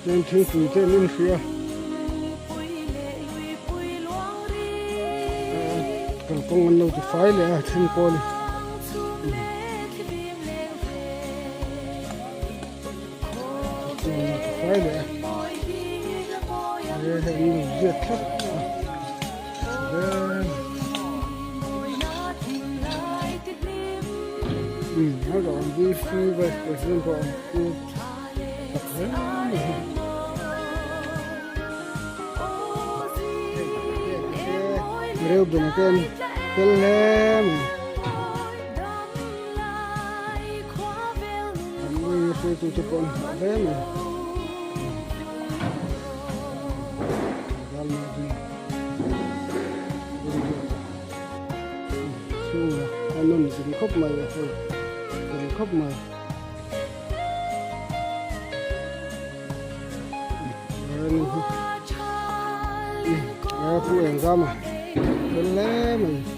Chuan thingpui te an in hrih a. Kalkawng an lo ti fai leh a then kawl hi. An lo ti fai leh a. He hei an lo ziak thlap a. VC Vice President pawh an pu tak hle mai hi. Reuben te an fel hle mai. An hruaitute pawh an hah hle mai. Chhunga a nawm zin khawp mai a hei fel khawp mai a pu eng zam a fel hle mai.